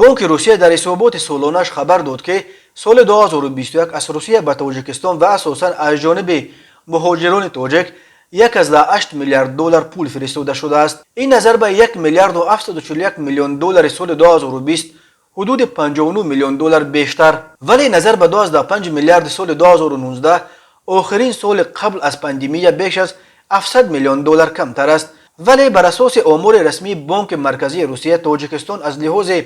Бонки Русия дар ҳисоботи солонааш хабар дод, ки соли 2021 аз Русия ба Тоҷикистон ва асосан аз ҷониби муҳоҷирони тоҷик 1,8 миллиард доллар пул фиристода шудааст. Ин назар ба 1 миллиарду 741 миллион доллари соли 2020 ҳудуди 59 миллион доллар бештар, вале назар ба 25 миллиарди соли 2019, охирин соли қабл аз пандемия, беш аз 700 миллион доллар камтар аст. Вале бар асоси омори расмии Бонки Марказии Русия, Тоҷикистон аз лиҳози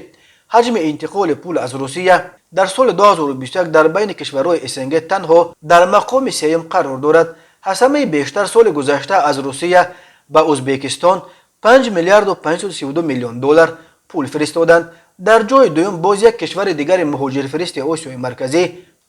ҳаҷми интиқоли пул аз Русия дар соли 2021 дар байни кишварҳои СНГ танҳо дар мақоми сеюм қарор дорад. Ҳасамаи бештар соли гузашта аз Русия ба Ӯзбекистон 5 миллиарду 532 миллион доллар пул фиристоданд. Дар ҷои дуюм боз як кишвари дигари муҳоҷирфиристи Осиёи Марказӣ,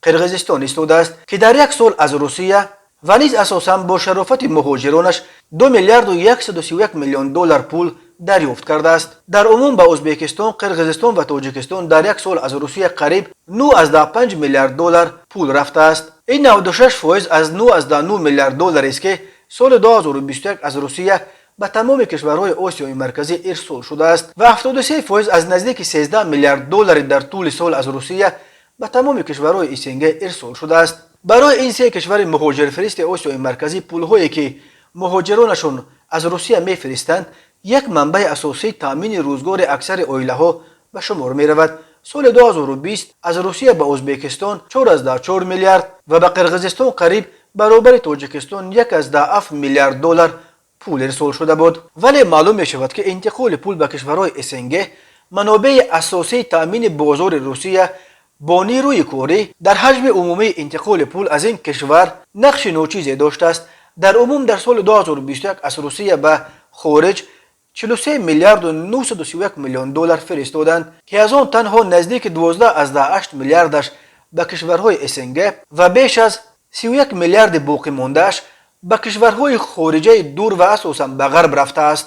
Қирғизистон истодааст, ки дар як сол аз Русия ва низ асосан бо шарофати муҳоҷиронаш 2 миллиарду 131 миллион доллар пул дарёфт кардааст. Дар умум ба Ӯзбекистон, Қирғизистон ва Тоҷикистон дар як сол аз Русия қариб 9,5 миллиард доллар пул рафтааст. Ин 96% аз 9,9 миллиард долларест, ки соли 2021 аз Русия ба тамоми кишварҳои Осиёи Марказӣ ирсол шудааст, ва 73% аз наздики 13 миллиард доллари дар тӯли сол аз Русия ба тамоми кишварҳои СНГ ирсол шудааст. Барои ин се кишвари муҳоҷирфиристи Осиёи Марказӣ пулҳое, ки муҳоҷиронашон аз Русия мефиристанд, як манбаи асосии таъмини рӯзгори аксари оилаҳо ба шумор меравад. Соли 2020 аз Русия ба Ӯзбекистон 4,4 миллиард ва ба Қирғизистон қариб баробари Тоҷикистон 1,7 миллиард доллар пул ирсол шуда буд. Вале маълум мешавад, ки интиқоли пул ба кишварҳои СНГ, манобеи асосии таъмини бозори Русия бо нерӯи корӣ, дар ҳаҷми умумии интиқоли пул аз ин кишвар нақши ночизе доштааст. Дар умум дар соли 2021 аз Русия ба хориҷ 43 миллиарду 931 миллион доллар фиристоданд, ки аз он танҳо наздики 12,8 миллиардаш ба кишварҳои СНГ ва беш аз 31 миллиарди боқимондааш ба кишварҳои хориҷаи дур ва асосан ба Ғарб рафтааст.